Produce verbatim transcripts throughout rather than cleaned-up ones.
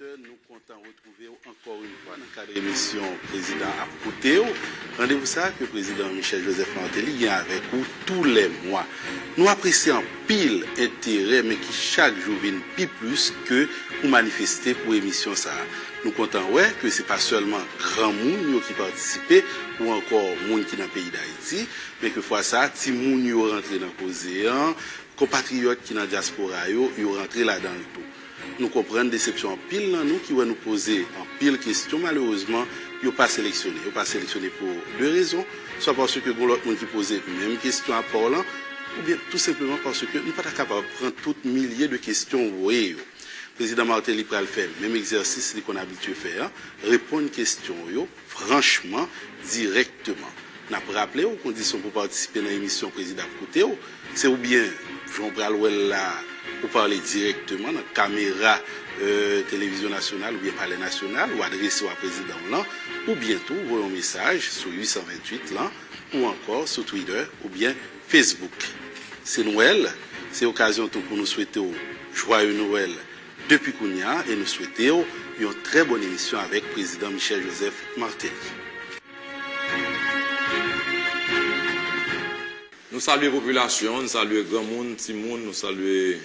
Nou kontan retwouve w ankò yon fwa nan kad emisyon Prezidan ap koute w. Randevou sa a ke Prezidan Michel Joseph Martelly gen avèk ou tou lè mwa. Nou apresye anpil enterè, men ki chak jou vin pi plis ke ou manifeste pou emisyon sa a. Nou kontan wè ke se pa sèlman granmoun yo ki patisipe ou ankò moun ki nan peyi Dayiti, men ke fwa sa a, timoun yo rantre nan koze an, konpatriyòt ki nan dyaspora yo, yo rantre ladan l tou. Nou konprann desepsyon anpil nan nou ki wè nou poze anpil kesyon, malerezman, yo pa seleksyone. Yo pa seleksyone pou de rezon, swa paske gen lòt moun ki poze menm kesyon apa w lan, oubyen tou senpleman paske nou pa ta kapab pran tout milye de kesyon ou voye yo. Prezidan Martelly pral fè menm egzèsis li konn abitye fè an, reponn kesyon w yo franchman, dirèkteman. N ap raple w, kondisyon pou w patisipe nan emisyon Prezidan ap koute w, se oubyen, jan w pral wè l la, ou pale dirèkteman nan kamera, euh, Televizyon Nasyonal oubyen Palè Nasyonal, ou adrese w a prezidan w lan, oubyen tou voye yon mesaj sou uit san venntuit lan, ou ankò sou Twitter oubyen Facebook. Se Nwèl, se okazyon tou pou nou swete w jwaye Nwèl depi kounye a e nou swete w yon trè bòn emisyon avèk Prezidan Michel Joseph Martelly. Nou salye popilasyon an, nou salye granmoun, timoun, nou salye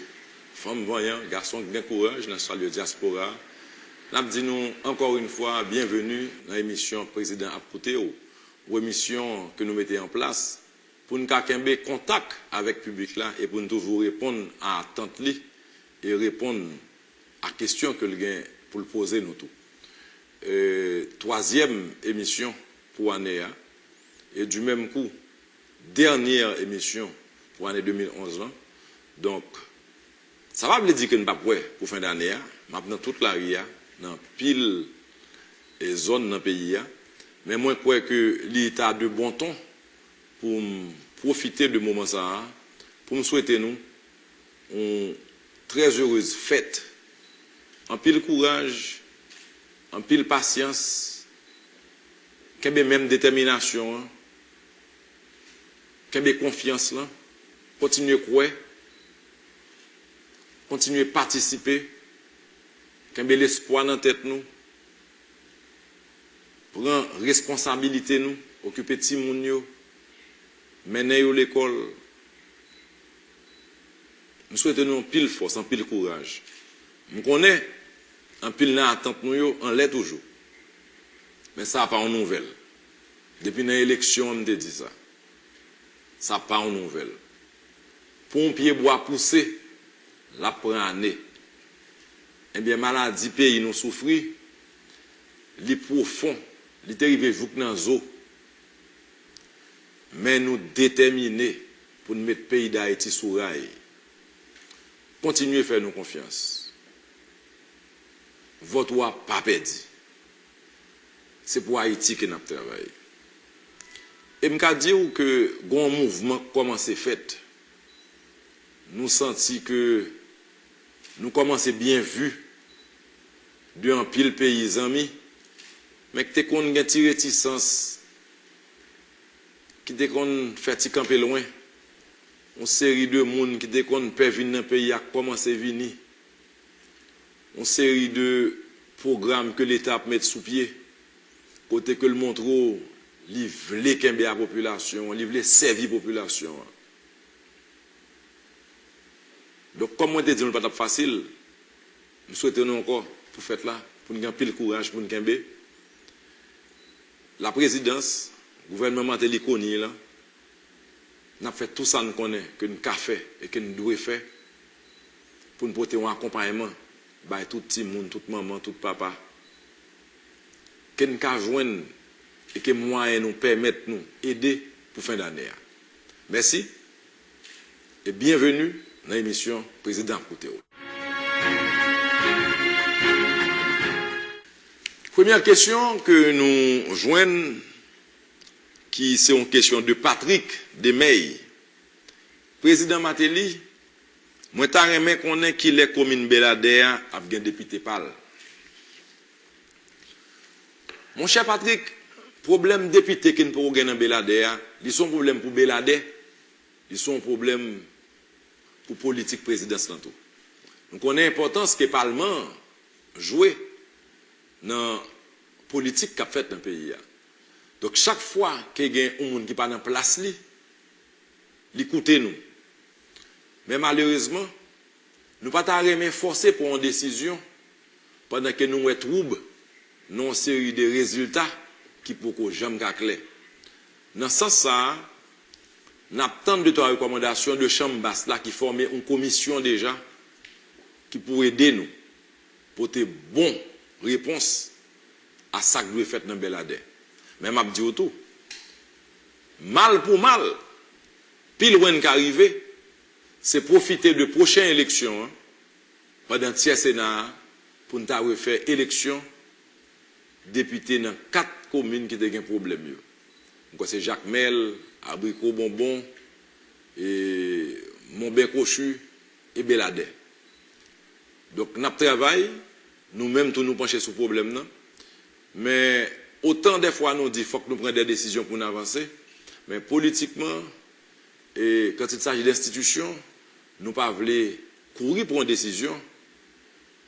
fanm vanyan, gason ki gen kouraj, nou salye dyaspora a. N ap di nou ankò yon fwa byenveni nan emisyon Prezidan ap koute w, yon emisyon ke nou mete an plas pou n ka kenbe kontak avèk piblik la e pou n toujou reponn a atant li e reponn a kesyon ke l gen pou l poze nou tou. E, twazyèm emisyon pou ane a, e du menm kou, dènyè emisyon pou ane de mil onz lan. Donk, sa pa vle di ke n p ap wè pou fen dane a. M ap nan tout lari a, nan anpil, e, zòn nan peyi a. Men mwen kwè ke li ta de bon ton pou m pwofite de moman sa a, pou m swete nou yon trè erez fèt. Anpil kouraj, anpil pasyans, kenbe menm detèminasyon an, kenbe konfyans lan, kontinye kwè, kontinye patisipe, kenbe lespwa nan tèt nou, pran responsabilite nou, okipe timoun yo, mennen yo lekòl. M swete nou anpil fòs, anpil kouraj. M konnen anpil nan atant nou yo anlè toujou. Men sa pa yon nouvèl. Depi nan eleksyon an, m te di sa. Sa pa yon nouvèl. Pou yon pye bwa pouse, l ap pran ane. Ebyen, maladi peyi nou soufri, li pwofon, li te rive jouk nan zo. Men nou detèmine pou n met peyi Dayiti sou ray. Kontinye fè nou konfyans. Vòt ou a pa pèdi. Se pou Ayiti ke n ap travay. E m ka di w ke gen yon mouvman k kòmanse fèt. Nou santi ke nou kòmanse byen vi de anpil peyi zanmi, men ki te konn gen ti retisans, ki te konn fè ti kanpe lwen. Yon seri de moun ki te konn pè vin nan peyi a kòmanse vini. Yon seri de pwogram ke Leta ap met sou pye, kote ke l montre w li vle kenbe a popilasyon an, li vle sèvi popilasyon an. Donk, kòm mwen te di nou l pa t ap fasil, m swete nou ankò pou fèt la, pou n gen anpil kouraj, pou n kenbe. Laprezidans, gouvènman Martelly Conille lan, n ap fè tou sa n konnen ke n ka fè e ke n dwe fè pou n pote yon akonpayman bay tout timoun, tout manman, tout papa ke n ka jwenn e ke mwayen nou pèmèt nou ede pou fen dane a. Mèsi e byenveni nan emisyon Prezidan ap koute w. Premyè kesyon ke nou jwenn, ki se yon kesyon de Patrick Demey. Prezidan Martelly, mwen ta renmen konnen kilè komin Beladè a ap gen depite pa l. Monchè Patrick, pwoblèm depite ke n poko gen nan Beladè a, li se yon pwoblèm pou Beladè, li se yon pwoblèm pou politik prezidans lan tou. Nou konnen enpòtans ke palman an jwe nan politik k ap fèt nan peyi a. Donk, chak fwa ke gen yon moun ki pa nan plas li, li koute nou. Men malerezman, nou pa ta renmen fòse pran yon desizyon pandan ke nou wè twoub nan yon seri de rezilta ki poko janm ka klè. Nan sans sa a, n ap tann de twa rekòmandasyon de chanm bas la ki fòme yon komisyon deja ki pou ede nou pote bon repons a sa k dwe fèt nan Bèladè. Men m ap di w tou, mal pou mal, pi lwen n ka rive, se pwofite de pwochen eleksyon an, pandan tyè Sena a, pou n ta refè eleksyon depite nan kat komin ki te gen pwoblèm yo. M kwè se Jakmèl, Abriko Bonbon, e Monben Kwochi, e Bèladè. Donk, n ap travay, nou menm tou nou panche sou pwoblèm nan. Men, otan de fwa nou di fòk nou pran de desizyon pou n avanse, men politikman, e quand il s'agit d'institutions, nou pa vle kouri pran desizyon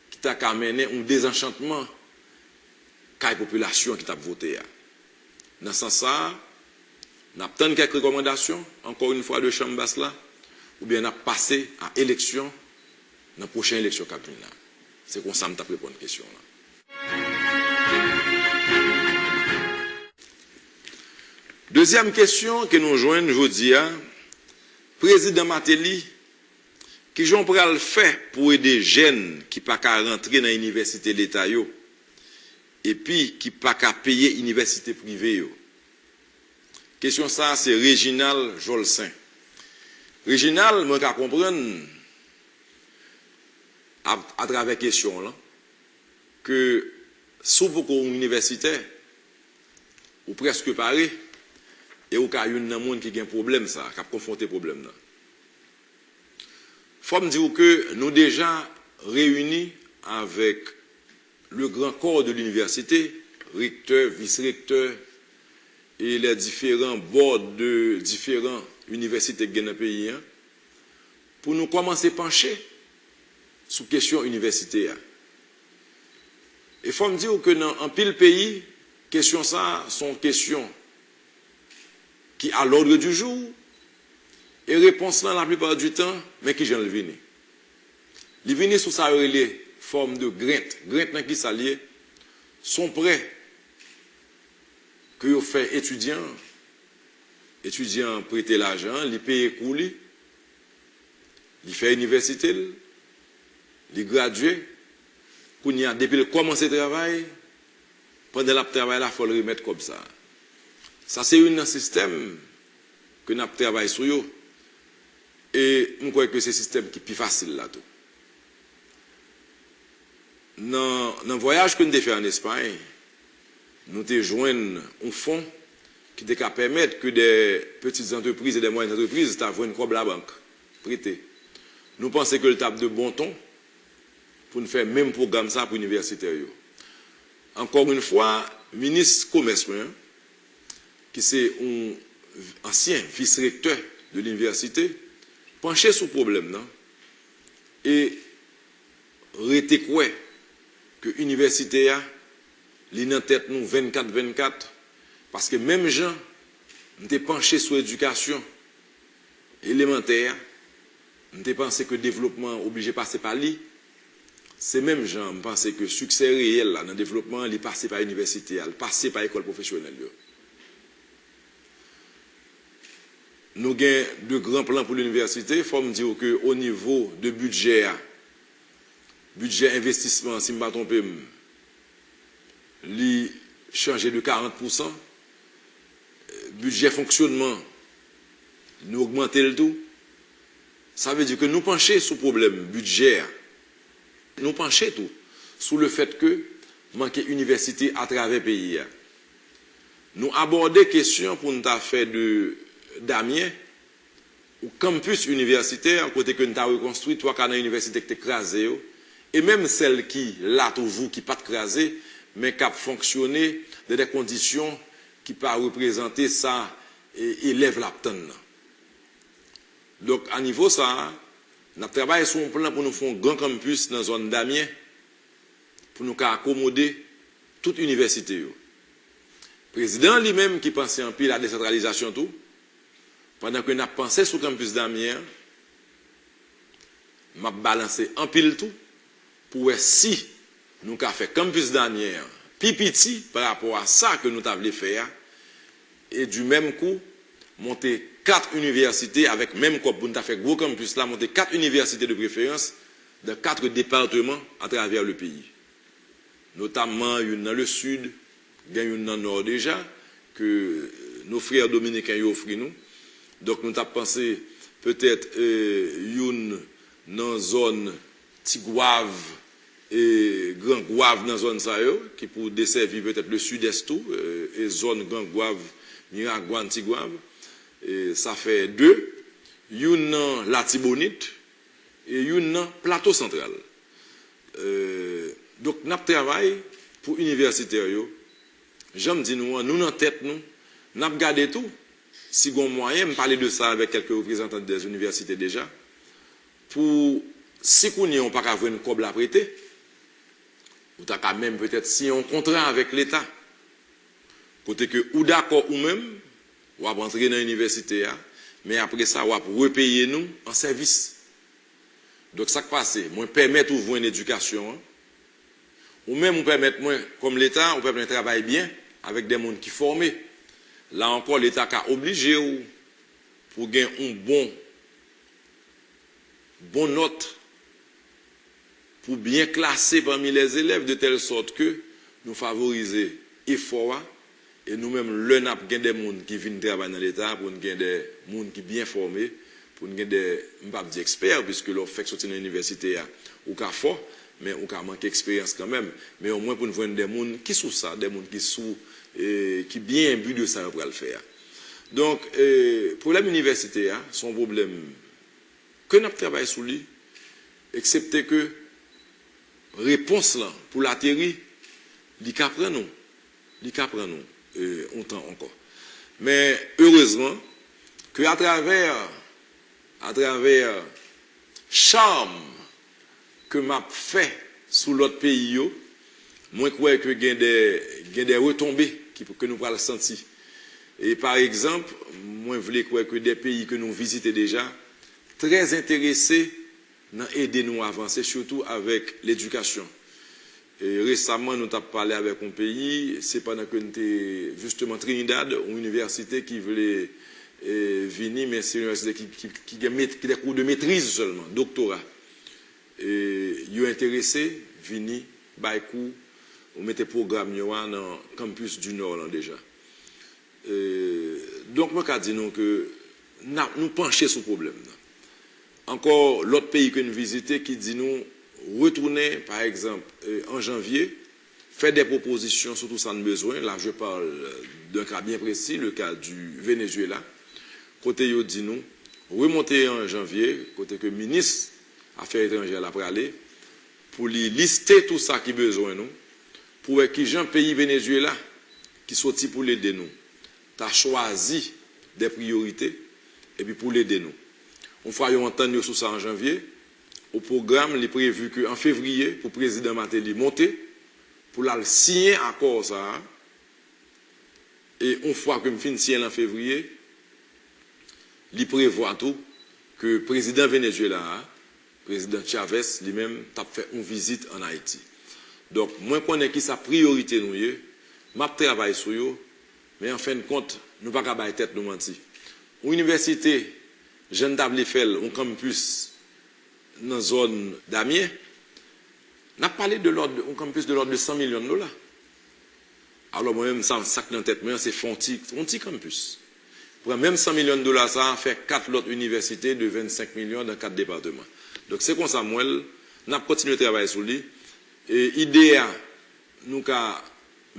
ki ta ka mennen yon dezanchantman kay popilasyon ki t ap vote a. Nan sans sa a, n ap tann kèk rekòmandasyon, encore une fois, de chanm bas la, oubyen n ap pase a eleksyon nan pwochen eleksyon k ap vin la. Se konsa m t ap reponn kesyon w lan. Dezyèm kesyon ke nou jwenn jodi a, Prezidan Martelly, kijan w pral fè pou ede jèn ki pa ka rantre nan inivèsite leta yo, epi ki pa ka peye inivèsite prive yo? Kesyon sa a se Reginald Jolcin. Reginald, mwen ka konprann, a, atravè kesyon w lan, ke si w poko yon inivèsitè, ou prèske pare, e ou ka youn nan moun ki gen pwoblèm sa, k ap konfwonte pwoblèm nan. Fò m di w ke nou deja reyini avèk le grand corps de l'université, rektè, vis-rektè, e les différents boards de diferan inivèsite k gen nan peyi an, pou nou kòmanse panche sou kesyon inivèsite a. E fò m di w ke nan anpil peyi, kesyon sa a se yon kesyon ki à l'ordre du jour, e repons lan, laplipa di tan, men kijan l vini. Li vini sou sa yo rele fòm de grant. Grant nan kisa l ye? Se yon prè ke yo fè etidyan an. Etidyan an prete lajan an, li peye kou li, li fè inivèsite l, li gradye. Kounye a, depi l kòmanse travay, pandan l ap travay la, fò l remèt kòb sa a. Sa se youn nan sistèm ke n ap travay sou yo. E m kwè ke se sistèm ki pi fasil la tou. Nan, nan vwayaj ke n te fè ann Espay, nou te jwenn yon fon ki te ka pèmèt ke de petites entreprises et des moyennes entreprises ta jwenn kòb labank, prete. Nou panse ke l t ap de bon ton pou n fè menm pwogram sa pou inivèsitè yo. Encore une fois, minis komès mwen an, ki se yon ansyen vis-rektè de linivèsite, panche sou pwoblèm nan e rete kwè ke inivèsite a, li nan tèt nou vennkat vennkat, paske menm jan m te panche sou edikasyon elemantè a, m te panse ke devlopman an oblije pase pa li, se menm jan m panse ke siksè reyèl la nan devlopman an, li pase pa inivèsite a, li pase pa ekòl pwofesyonèl yo. Nou gen de gran plan pou linivèsite. Fò m di w ke o nivo de bidjè a, bidjè envestisman an, si m pa twonpe m, li chanje de karant pousan. Bidjè fonksyonman, nou ogmante l tou. Sa vle di ke nou panche sou pwoblèm bidjè a. Nou panche tou sou le fèt ke manke inivèsite atravè peyi a. Nou abòde kesyon pou n ta fè de Damyen yon kanpis inivèsitè, kote ke n ta rekonstwi twa ka nan inivèsite ki te kraze yo, e menm sèl ki la toujou, ki pa t kraze, men k ap fonksyone nan de kondisyon ki pa reprezante sa, e, elèv la ap tann nan. Donk, a nivo sa a, n ap travay sou yon plan pou nou fè yon gran kanpis nan zòn Damyen, pou nou ka akomode tout inivèsite yo. Prezidan an li menm ki panse anpil a desantralizasyon tou, pandan ke n ap panse sou kanpis Damyen an, m ap balanse anpil tou pou wè si nou ka fè kanpis Damyen an pi piti pa rapò a sa ke nou ta vle fè a, e di menm kou monte kat inivèsite avèk menm kòb pou n ta fè gwo kanpis la, monte kat inivèsite de preferans dans quatre départements à travers le pays. Notamman youn nan le sid, gen youn nan nò deja, ke nos frères dominicains yo ofri nou. Donk nou t ap panse petèt youn nan zòn Tigwav e Gran Gwav nan zòn sa yo, ki pou desèvi petèt le sid-est tou, e zòn Gran Gwav, Miragwàn, Tigwav, e sa fè de, youn nan Latibonit, e youn nan Plato Santral. Donk n ap travay pou inivèsitè yo. Jan m di nou an, nou nan tèt nou. N ap gade tou si gon mwayen, m pale de sa avèk kèlke reprezantan dè inivèsite deja, pou si kounye a ou pa ka jwenn kòb la prete, ou ta ka menm petèt siyen yon kontra avèk Leta. Kote ke ou dakò ou menm, w ap antre nan inivèsite a, men apre sa w ap repeye nou an sèvis. Donk sa k pase, mwen pèmèt ou jwenn edikasyon an, ou menm ou pèmèt mwen kòm Leta, ou pèmèt mwen travay byen avèk de moun ki fòme. La ankò, Leta ka oblije w pou gen yon bon, bon nòt, pou byen klase pami lèzelèv, de tèl sòt ke nou favorize efò a, e nou menm, lè n ap gen de moun ki vin travay nan Leta, pou n gen de moun ki byen fòme, pou n gen de, m p ap di ekspè, piske lè w fèk soti nan inivèsite a, ou ka fò, men ou ka manke eksperyans kanmenm. Men omwen pou n jwenn de moun ki sou sa, de moun ki sou, e, ki byen enbi de sa yo pral fè a. Donk, e, pwoblèm inivèsite a, se yon pwoblèm ke n ap travay sou li, eksepte ke repons lan pou l ateri, li ka pran nou, li ka pran nou, e, yon tan ankò. Men, erezman, ke atravè, atravè cham ke m ap fè sou lòt peyi yo, mwen kwè ke gen de, gen de retonbe ki, ke nou pral santi. E pa egzanp, mwen vle kwè ke de peyi ke nou vizite deja, trè enterese nan ede nou avanse, sitou avèk ledikasyon. E resaman, nou t ap pale avèk yon peyi, se pandan ke n te, jisteman, Trinidad, yon inivèsite ki vle, e, vini, men se yon inivèsite ki, ki, ki gen met-, ki de kou de metriz sèlman, doktora. E yo enterese vini bay kou, ou mete pwogram yo a nan Campus du Nord lan deja. E, donk, mwen ka di nou ke n ap, nou panche sou pwoblèm nan. Ankò, lòt peyi ke n vizite ki di nou retounen, pa egzanp, e, an janvye, fè de pwopozisyon sou tout sa n bezwen. Là, je parle d'un cas bien précis, le cas du Venezuela, kote yo di nou, remonte an janvye, kote ke minis afè etranjè la prale, pou li liste tout sa ki bezwen nou, pou wè kijan peyi Venezuela, ki soti pou l ede nou, ta chwazi de priyorite, epi pou l ede nou. Yon fwa yo antann yo sou sa an janvye, o pwogram, li previ ke an fevriye, pou prezidan Martelly monte, pou l al siyen akò sa a, e yon fwa ke m fin siyen l an fevriye, li prevwa tou ke prezidan Venezuela a, prezidan Chavez, li menm, t ap fè yon vizit ann Ayiti. Donk, mwen konnen kisa priyorite nou ye, m ap travay sou yo, men an fen de kont, nou pa ka bay tèt nou manti. Yon inivèsite, jan n ta vle fè l, yon kanpis nan zòn Damyen, n ap pale de lòd, yon kanpis de lòd de san milyon dola. Alò, mwen menm, sa, sa k nan tèt mwen an, se fè yon ti, yon ti kanpis. Pran menm san milyon dola sa a, fè kat lòt inivèsite de vennsenk milyon nan kat depatman. Donk, se konsa m wè l, n ap kontinye travay sou li. E ide a, nou ka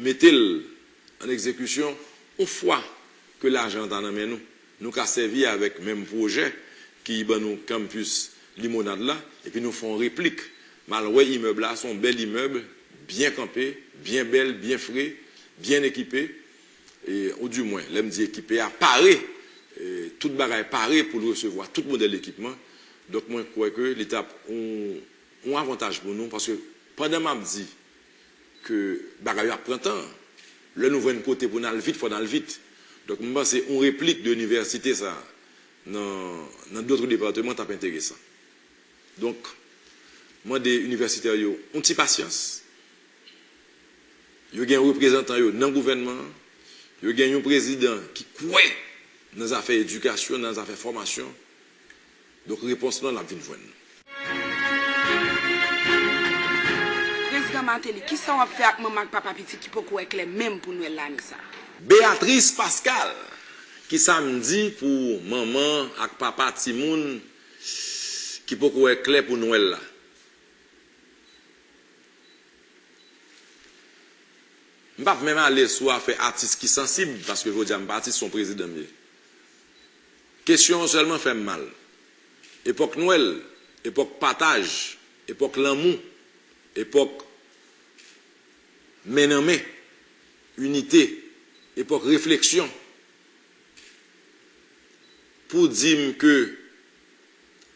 mete l an egzekisyon, yon fwa ke lajan an ta nan men nou, nou ka sèvi avèk menm pwojè ki ban nou kanpis Limonad la, epi nou fè yon replik. M al wè imèb la, se yon bèl imèb, byen kanpe, byen bèl, byen fre, byen ekipe, e, ou di mwen, lè m di ekipe a, pare, e, tout bagay pare pou l resevwa tout modèl ekipman. Donk, mwen kwè ke li t ap yon, yon avantaj pou nou, paske pandan m ap di ke bagay yo ap pran tan. Lè nou jwenn kote pou n al vit, fò n al vit. Donk, m panse yon replik de inivèsite sa a nan, nan dòt depatman t ap enteresan. Donk, mande inivèsitè yo yon ti pasyans. Yo gen reprezantan yo nan gouvènman an. Yo gen yon prezidan ki kwè nan zafè edikasyon, nan zafè fòmasyon. Donk, repons lan, l ap vin jwenn nou. Prezidan Martelly, kisa w ap fè ak manman ak papa pitit ki poko wè klè menm pou Nwèl lane sa a? Béatrice Pascal, kisa m di pou manman ak papa timoun ki poko wè klè pou Nwèl la? M p ap menm ale sou afè atis ki sansib, paske jodi a m pa atis, se yon prezidan m ye. Kesyon an sèlman fè m mal. Epòk Nwèl, epòk pataj, epòk lanmou, epòk men nan men, inite, epòk refleksyon. Pou di m ke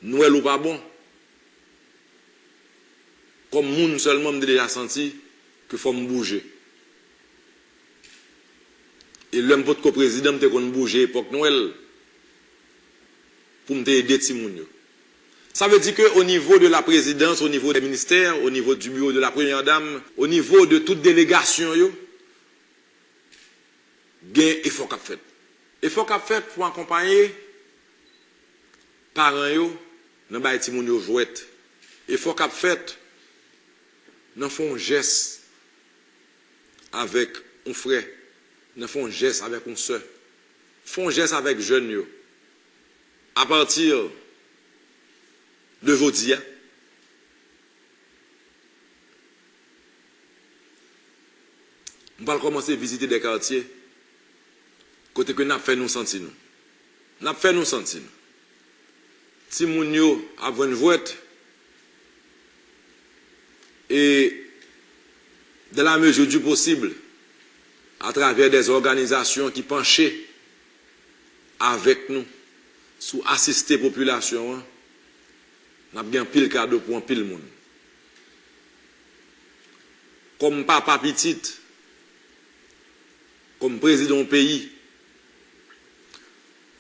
Nwèl ou pa bon, kòm moun sèlman, m te deja santi ke fò m bouje. E lè m potko prezidan, m te konn bouje epòk Nwèl pou m te ede timoun yo. Sa vle di ke o nivo de la présidence, au niveau des ministères, au niveau du bureau de la première dame, au niveau de tout delegasyon yo, gen efò k ap fèt. Efò k ap fèt pou akonpaye paran yo nan bay timoun yo jwèt. Efò k ap fèt nan fè yon jès avèk yon frè, nan fè yon jès avèk yon sè, fè yon jès avèk jèn yo. Apati de jodi a, m pral kòmanse vizite de katye kote ke n ap fè nou santi nou. N ap fè nou santi nou. Timoun yo ap jwenn jwèt e, dans la mesure du possible, atravè de òganizasyon ki panche avèk nou sou asiste popilasyon an, n ap gen anpil kado pou anpil moun. Kòm papa pitit, kòm prezidan yon peyi,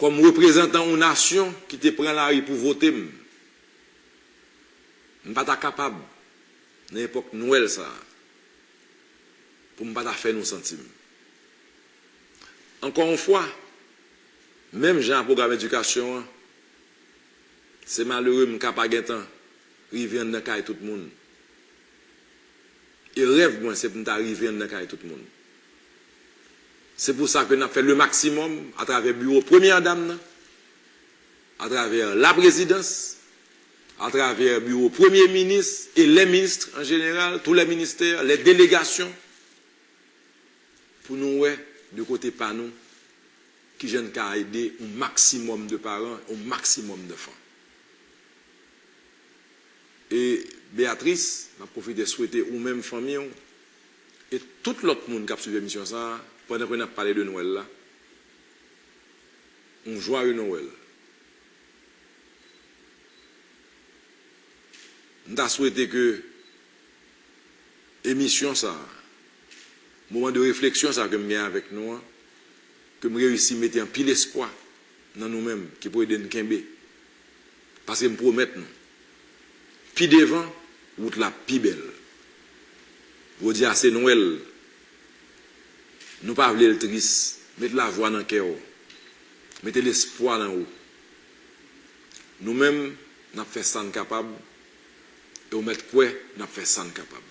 kòm reprezantan yon nasyon ki te pran lari pou vote m, m pa ta kapab, nan epòk Nwèl sa a, pou m pa ta fè nou santi m. Ankò yon fwa, menm jan a pwogram edikasyon an, se malere m ka pa gentan rive anndan kay tout moun. E rèv mwen, se pou m ta rive anndan kay tout moun. Se pou sa ke n ap fè le maximum atravè biwo premyè dam nan, atravè la présidence, atravè biwo premye minis e les ministres en général, tous les ministères, les délégations, pou nou wè de kote pa nou kijan n ka ede yon maksimòm de paran, yon maksimòm d'anfan. E Beatrice, m ap pwofite swete ou menm, fanmi w, e tout lòt moun k ap swiv emisyon sa a, pandan ke n ap pale de Nwèl la, yon jwaye Nwèl. M ta swete ke emisyon sa a, moman de refleksyon sa a ke m gen avèk nou an, ke m reyisi mete anpil espwa nan nou menm ki pou ede n kenbe. Paske m pwomèt nou, pi devan, wout la ap pi bèl. Jodi a se Nwèl. Nou pa vle l tris. Met lajwa nan kè w. Mete lespwa nan ou. Nou menm, n ap fè sa n kapab, e w mèt kwè n ap fè sa n kapab.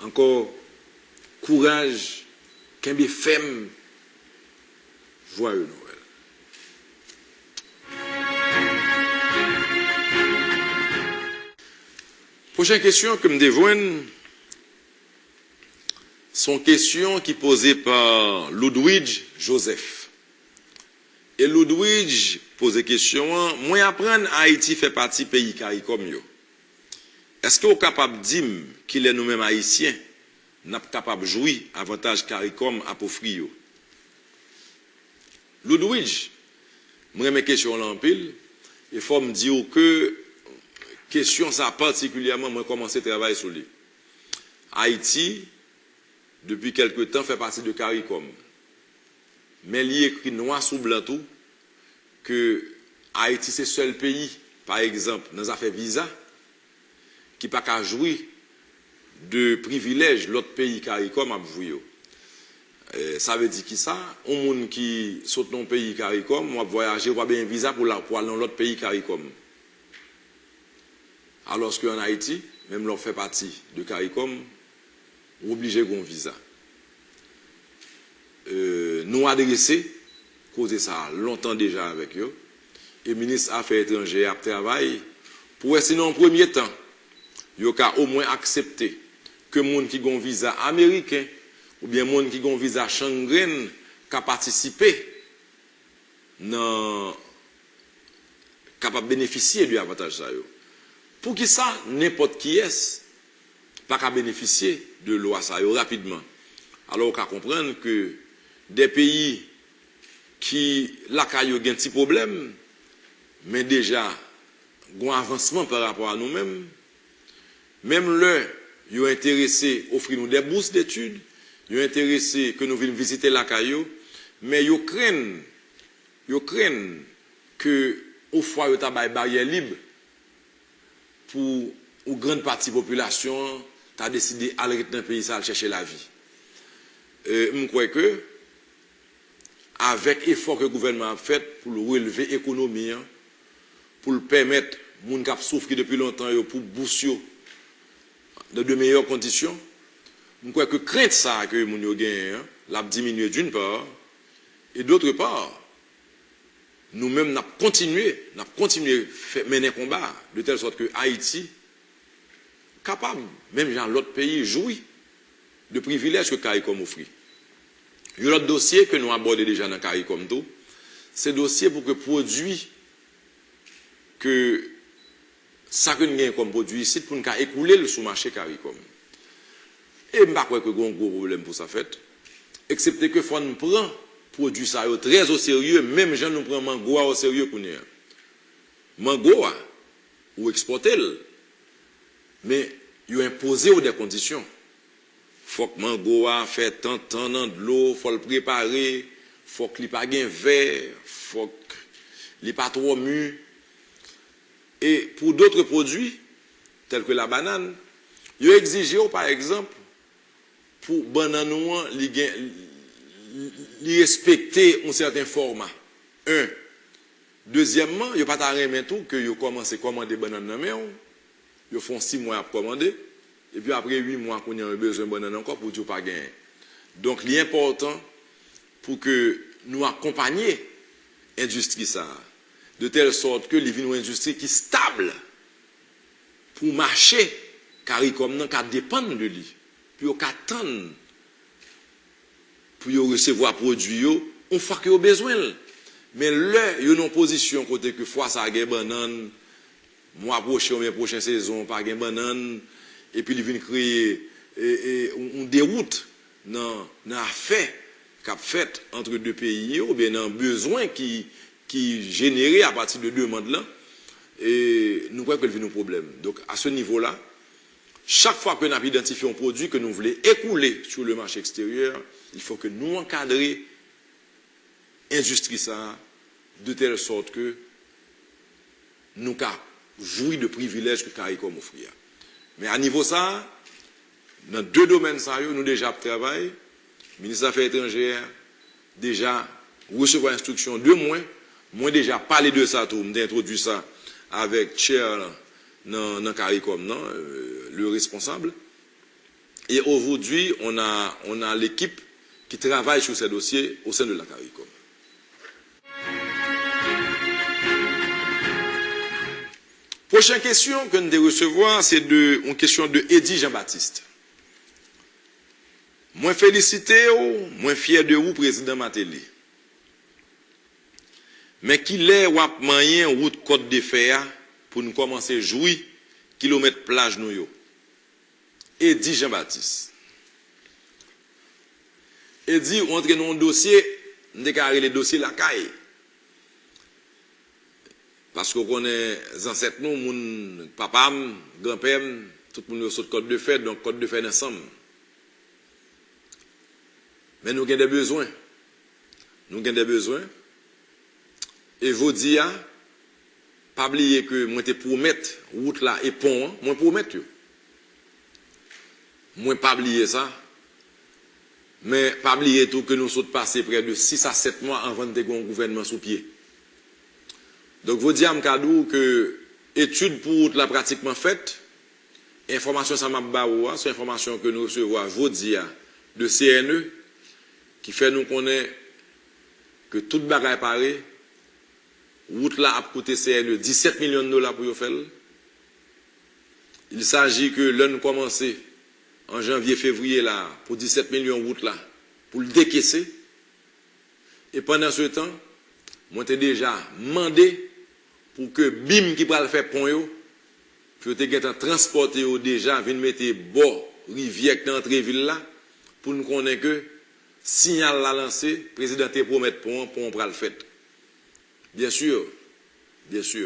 Ankò, kouraj, kenbe fèm, jwaye Nwèl. Pwochen kesyon ke m te jwenn, se yon kesyon ki poze pa Ludwidge Joseph. E Ludwidge poze kesyon an, mwen aprann Ayiti fè pati peyi Karikòm yo. Èske w kapab di m kilè nou menm Ayisyen n ap kapab jwi avantaj Karikòm ap ofri yo? Ludwidge, m renmen kesyon w lan anpil, e fò m di w ke kesyon sa patikilyèman mwen kòmanse travay sou li. Ayiti, depi kèlke tan, fè pati de CARICOM. Men li ekri nwa sou blan tou ke Ayiti se sèl peyi, pa egzanp, nan zafè viza, ki pa ka jwi de privilèj lòt peyi CARICOM ap jwi yo. Eh, sa vle di kisa? Yon moun ki sot nan yon peyi CARICOM, w ap vwayaje, w pa bezwen viza pou la, pou al nan lòt peyi CARICOM. Alòske ann Ayiti, menm lè w fè pati de CARICOM, ou oblije gen yon viza. Eh, nou adrese koze sa a lontan deja avèk yo, e minis afè etranjè ap travay pou wè si nan yon premye tan, yo ka omwen aksepte ke moun ki gen yon viza ameriken oubyen moun ki gen yon viza Schengen ka patisipe nan, kapab benefisye de avantaj sa yo. Poukisa nenpòt kiyès pa ka benefisye de lwa sa yo rapidman? Alò, ou ka konprann ke de peyi ki lakay yo gen ti pwoblèm, men deja gen yon avansman pa rapò a nou menm, menm lè yo enterese ofri nou de bous detid, yo enterese ke nou vin vizite lakay yo, men yo krenn, yo krenn ke ofwa yo ta bay baryè lib pou yon grann pati popilasyon an ta deside al ret nan peyi sa, al chèche lavi. E, m kwè ke, avèk efò ke gouvènman an ap fèt pou l releve ekonomi an, pou l pèmèt moun k ap soufri depi lontan yo pou bous yo nan de meyè kondisyon, m kwè ke krent sa a ke moun yo genyen an, l ap diminye d'une part, e d'autre part, nou menm n ap kontinye, n ap kontinye fè, mennen konba a, de tèl sòt ke Ayiti kapab, menm jan lòt peyi, jwi de privilèj ke CARICOM ofri. Yon lòt dosye ke nou abòde deja nan CARICOM tou, se dosye pou ke pwodui ke sa ke n genyen kòm pwodui isit pou n ka ekoule l sou mache CARICOM. E m pa kwè ke gen yon gwo pwoblèm pou sa fèt, eksepte ke fò n pran pwodui sa yo trè o serye, menm jan nou pran mango a o serye kounye a. Mango a, ou ekspòte l, men yo enpoze w de kondisyon. Fòk mango a fè tan, tan nan dlo, fò l prepare, fòk li pa gen vè, fòk li pa twò mi. E pou d'autres produits, tels que la banane, yo egzije w, pa egzanp, pou bannann ou an, li gen, li respekte yon sèten fòma. En. Dezyèmman, yo pa ta renmen tou ke yo kòmanse kòmande bannann nan men w, yo fè yon sis mwa y ap kòmande, epi apre uit mwa, kounye a, yo bezwen bannann ankò pou di w pa genyen. Donk, li enpòtan pou ke nou akonpanye endistri sa a, de tèl sòt ke li vin yon endistri ki stab, pou mache CARICOM nan ka depann de li, pou yo ka tann, pou yo resevwa pwodui yo, yon fwa ke yo bezwen l. Men lè yo nan yon pozisyon kote ke fwa sa a gen bannann, mwa pwochen oubyen pwochen sezon pa gen bannann, epi li vin kreye, e, e, yon, yon dewout nan, nan afè k ap fèt antre de peyi yo, oubyen nan bezwen ki, ki jenere apati de demann lan, e nou kwè ke l vin yon pwoblèm. Donk, à ce niveau-là, chak fwa ke n ap idantifye yon pwodui ke nou vle ekoule sur le marché extérieur, il faut que nou ankadre endistri sa a, de tèl sòt ke nou ka jwi de privilèj ke CARICOM ofri a. Men a nivo sa a, nan de domèn sa yo, nou deja ap travay. Minis Afè Etranjè a deja resevwa enstriksyon de mwen. Mwen deja pale de sa tou, m te entwodui sa avèk chair nan, nan CARICOM nan, euh, le responsable. Et aujourd'hui, on a, on a l'équipe qui travaille sur ces dossiers au sein de la CARICOM. Pwochen kesyon ke n te resevwa, se de, yon kesyon de Eddy Jean-Baptiste. Mwen felisite w, mwen fyè de ou, Prezidan Martelly. Men kilè w ap manyen wout Kòt de Fè a pou n kòmanse jwi kilomèt plaj nou yo? Eddy Jean-Baptiste. Eddy, ou antre nan yon dosye, m te ka rele dosye lakay. Paske w konnen zansèt nou, moun, papa m, granpè m, tout moun yo sot Kòt de Fè, donk Kòt de Fè nan san m. Men nou gen de bezwen. Nou gen de bezwen. E jodi a, pa bliye ke mwen te pwomèt wout la e pon an, mwen pwomèt yo. Mwen pa bliye sa. Men pa bliye tou ke nou sot pase prè de sis a sèt mwa anvan n te gen yon gouvènman sou pye. Donk, jodi a, m ka di w ke etid pou wout la pratikman fèt. Enfòmasyon sa m ap ba ou a, se enfòmasyon ke nou resevwa jodi a de C N E, ki fè nou konnen ke tout bagay pare. Wout la ap koute C N E disèt milyon dola pou yo fè l. Il s'agit ke lè n kòmanse an janvye, fevriye la, pou disèt milyon wout la, pou l dekese. E pandan se tan, mwen te deja mande pou ke bim ki pral fè pon yo, pou yo te gentan transpòte yo deja, vin mete bò rivyè k nan antre vil la, pou n konnen ke siyal la lanse, prezidan te pwomèt pon an, pon an pral fèt. Byen si, byen si,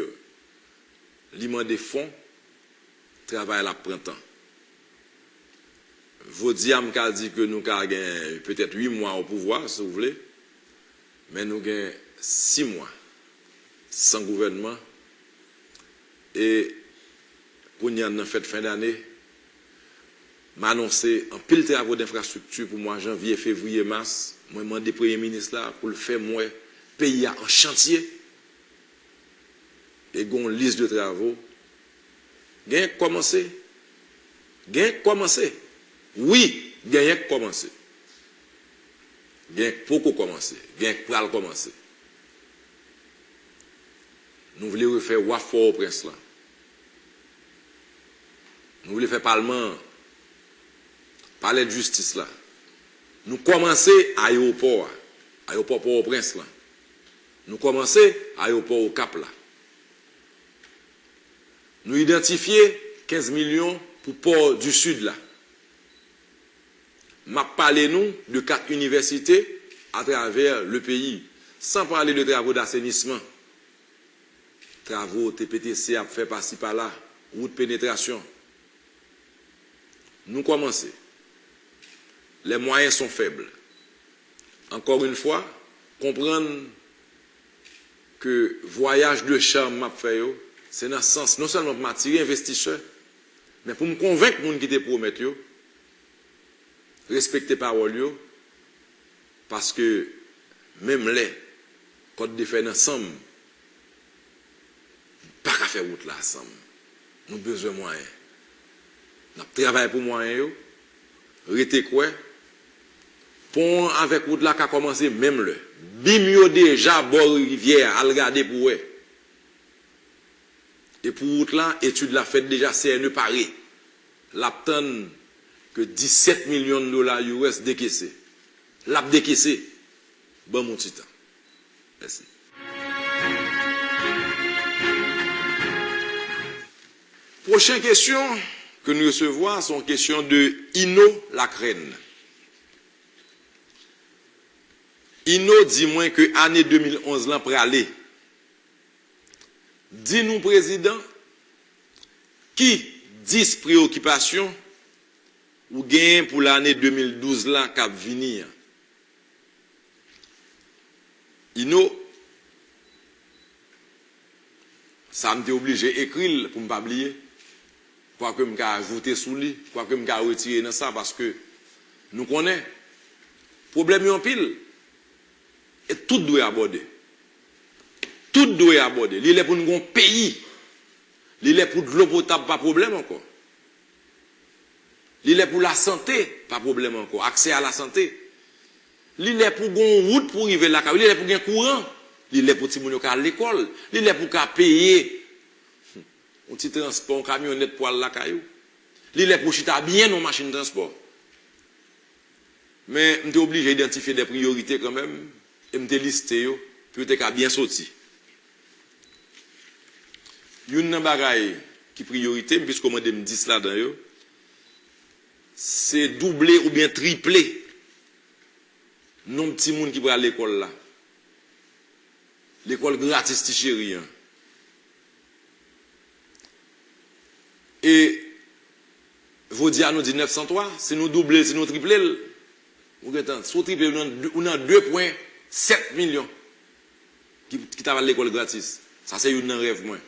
li mande fon, travay la ap pran tan. Jodi a, m ka di ke nou ka gen petèt uit mwa o pouvwa, si w vle, men nou gen sis mwa san gouvènman, e kounye a n nan fèt fen dane, m anonse anpil travo denfrastrikti pou mwa janvye, fevriye, mas. Mwen mande premye minis la pou l fè m wè peyi a an chantye. E gen yon lis de travo. Genyen k kòmanse. Genyen k kòmanse. Wi, genyen k kòmanse. Genyen k poko kòmanse. Genyen k pral kòmanse. Nou vle refè waf Pòtoprens lan. Nou vle fè palman an, palè d jistis la. Nou kòmanse ayewopò a, ayewopò Pòtoprens lan. Nou kòmanse ayewopò Okap la. Nou idantifye kenz milyon pou pò di Sid la. M ap pale nou de kat inivèsite atravè le peyi, san pale de travo dasenisman. Travo T P T C ap fè pasi pala, wout penetrasyon. Nou kòmanse. Les moyens sont faibles. Encore une fois, konprann ke vwayaj de cham m ap fè yo, se nan sans non sèlman pou m atire envestisè, men pou m konvenk moun ki te pwomèt yo, respekte pawòl yo, paske menm lè kòd de fè nan sanm, pa ka fè wout la sanm. Nou bezwen mwayen. N ap travay pou mwayen yo. Rete kwè. Pon an avèk wout la ka kòmanse menm lè. Bim yo deja bò rivyè a, al gade pou wè. E pou wout la, etid la fèt deja, C N E pare. L ap tann ke disèt milyon dola U S dekese. L ap dekese. Ban m yon ti tan. Mèsi. Pwochen kesyon ke nou resevwa, se yon kesyon de Ino Lakrèn. Ino di mwen ke ane de mil onz lan prale. Di nou, Prezidan, ki dis preyokipasyon ou genyen pou lane de mil douz la k ap vini an? Ino, sa m te oblije ekri l pou m pa bliye. Kwake m ka ajoute sou li, kwake m ka retire nan sa, paske nou konnen pwoblèm yo anpil. E tout dwe abòde. Tout dwe abòde. Li lè pou n gen yon peyi. Li lè pou dlo potab pa pwoblèm ankò. Li lè pou lasante pa pwoblèm ankò. Aksè a lasante. Li lè pou gen yon wout pou rive lakay ou. Li lè pou gen kouran. Li lè pou timoun yo ka al lekòl. Li lè pou ka peye yon ti transpò, yon kamyonèt pou al lakay ou. Li lè pou chita byen nan yon machin transpò. Men, m te oblije idantifye de priyorite kanmenm, e m te liste yo, pou yo te ka byen soti. Youn nan bagay ki priyorite m, piske w mande m dis ladan yo, se double oubyen triple nonb timoun ki pral lekòl la. Lekòl gratis ti cheri an. E jodi a nou di nèf san twa, si nou double l, si nou triple l, Ou gentan, si w tripe, ou nan de, ou nan de pwen sèt milyon ki, ki t ap al lekòl gratis. Sa se youn nan rèv mwen.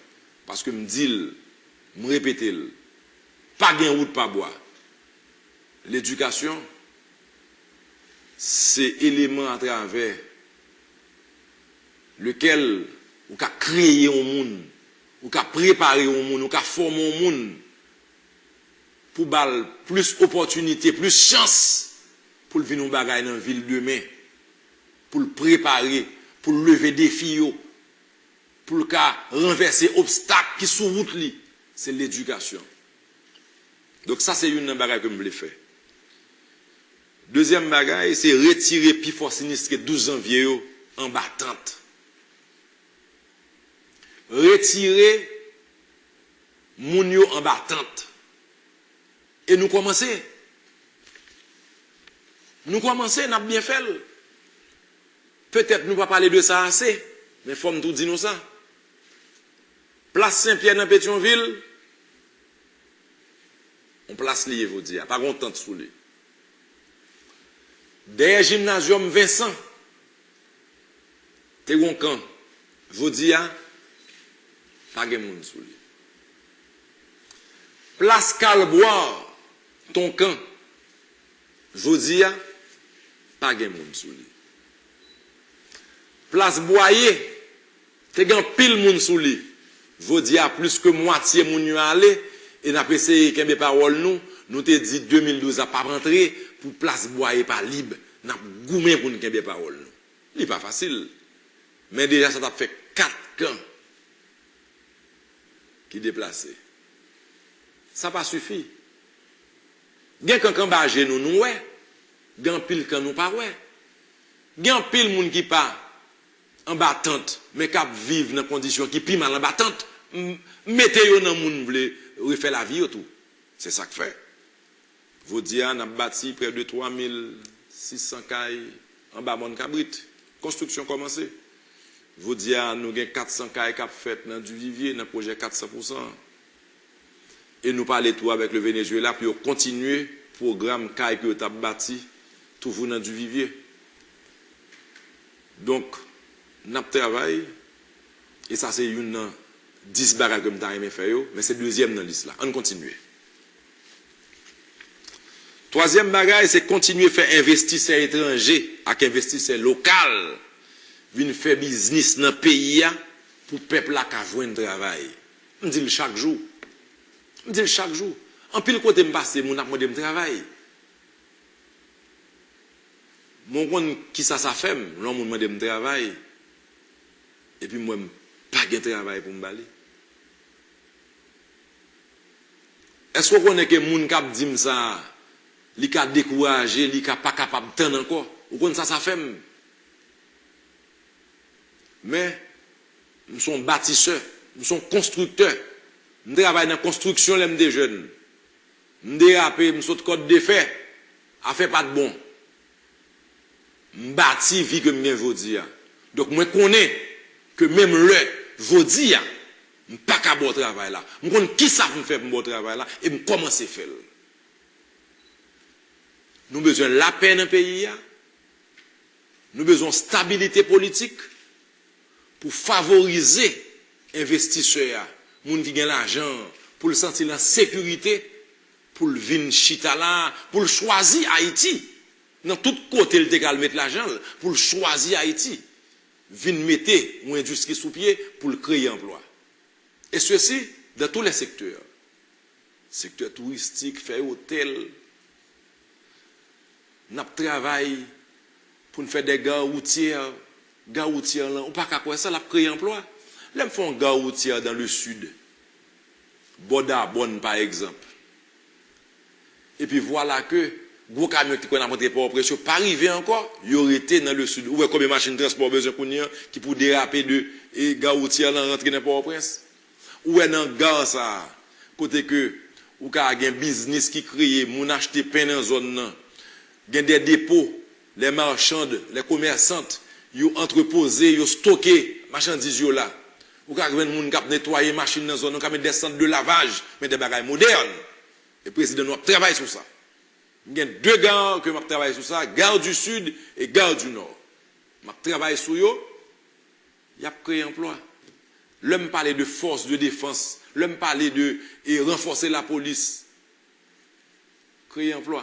Paske m di l, m repete l, pa gen wout pa bwa. Ledikasyon se eleman atravè lekel ou ka kreye yon moun, ou ka prepare yon moun, ou ka fòme yon moun pou ba l plis opòtinite, plis chans pou l vin yon bagay nan vi l demen, pou l prepare, pou l leve defi yo, pou l ka ranvèse obstak ki sou wout li, se ledikasyon. Donk, sa se youn nan bagay ke m vle fè. Dezyèm bagay, se retire pifò sinistre douz janvye yo anba tant. Retire moun yo anba tant. E nou kòmanse. Nou kòmanse, n ap byen fè l. Petèt nou pa pale de sa ase, men fò m tou di nou sa. Plas Senpyè nan Petyonvil, yon plas li ye jodi a, pa gen yon tant sou li. Dèyè Jimnazyòm Vensan, te gen yon kan. Jodi a, pa gen moun sou li. Plas Kalbwa, te yon kan. Jodi a, pa gen moun sou li. Plas Bwaye, te gen anpil moun sou li. Jodi a, plis ke mwatye moun yo ale, e n ap eseye kenbe pawòl nou. Nou te di de mil douz la p ap antre pou plas Bwaye pa lib. N ap goumen pou n kenbe pawòl nou. Li pa fasil. Men deja sa t ap fè kat kan ki deplase. Sa pa sifi. Gen kan k anba je nou, nou wè. Gen anpil kan nou pa wè. Gen anpil moun ki pa anba tant, men k ap viv nan kondisyon ki pi mal anba tant. M, mete yo nan moun vle refè lavi yo tou. Se sa k fè. Jodi a, n ap bati prè de twa mil sis san kay anba Mòn Kabrit. Konstriksyon kòmanse. Jodi a, nou gen kat san kay k ap fèt nan Divivye, nan pwojè kat san pousan an. E nou pale tou avèk le Venezuela pou yo kontinye pwogram kay ke yo t ap bati toujou nan Divivye. Donk, n ap travay, e sa se youn nan dis bagay ke m ta renmen fè yo, men se dezyèm nan lis la. Ann kontinye. Twazyèm bagay, se kontinye fè envestisè etranje ak envestisè lokal vin fè biznis nan peyi a pou pèp la ka jwenn travay. M di l chak jou. M di l chak jou. Anpil kote m pase, moun ap mande m travay. Mwen konn kisa sa fè m, lè yon moun mande m travay, epi m wè m pa gen travay pou m ba li. Èske w konnen ke moun k ap di m sa a, li ka dekouraje, li ka pa kapab tann ankò? Ou konn sa sa fè m? Men, m se yon batisè, m se yon konstriktè. M travay nan konstriksyon lè m te jèn. M derape, m sot kòd de fè. Afè pa t bon. M bati vi ke m gen jodi a. Donk, mwen konnen ke menm lè jodi a, m pa ka ba w travay la. M konn kisa pou m fè pou m ba w travay la, e m kòmanse fè l. Nou bezwen lapè nan peyi a. Nou bezwen yon stabilite politik pou favorize envestisè a, moun ki gen lajan an, pou l santi l an sekirite, pou l vin chita la a, pou l chwazi Ayiti. Nan tout kote l te ka al met lajan l, pou l chwazi Ayiti, vin mete yon endistri sou pye pou l kreye anplwa. Et ceci dans tous les secteurs. Sektè touristik, fè otèl. N ap travay pou n fè de gar woutyè. Gar woutyè lan, ou pa ka kwè sa, l ap kreye anplwa. Lè m fè yon gar woutyè dans le sud, bò Dabòn, pa egzanp, epi vwala ke gwo kamyon ki te konn ap antre Pòtoprens yo pa rive ankò, yo rete nan le sud. Ou wè konbyen machin transpò w bezwen kounye a ki pou derape de, e, gar woutyè lan rantre nan Pòtoprens? Ou wè nan gar sa a, kote ke ou ka gen biznis ki kreye, moun achte pen nan zòn nan, gen de depo, les marchandes, les commerçantes, yo antrepoze, yo stoke machandiz yo la. Ou ka jwenn moun k ap netwaye machin nan zòn nan, ou ka met de sant de lavaj, men de bagay modèn. E prezidan nou ap travay sou sa. M gen de gar ke m ap travay sou sa, Gar du Sud e Gar du Nord. M ap travay sou yo, y ap kreye anplwa. Lè m pale de fòs de defans, lè m pale de e ranfòse lapolis, kreye anplwa.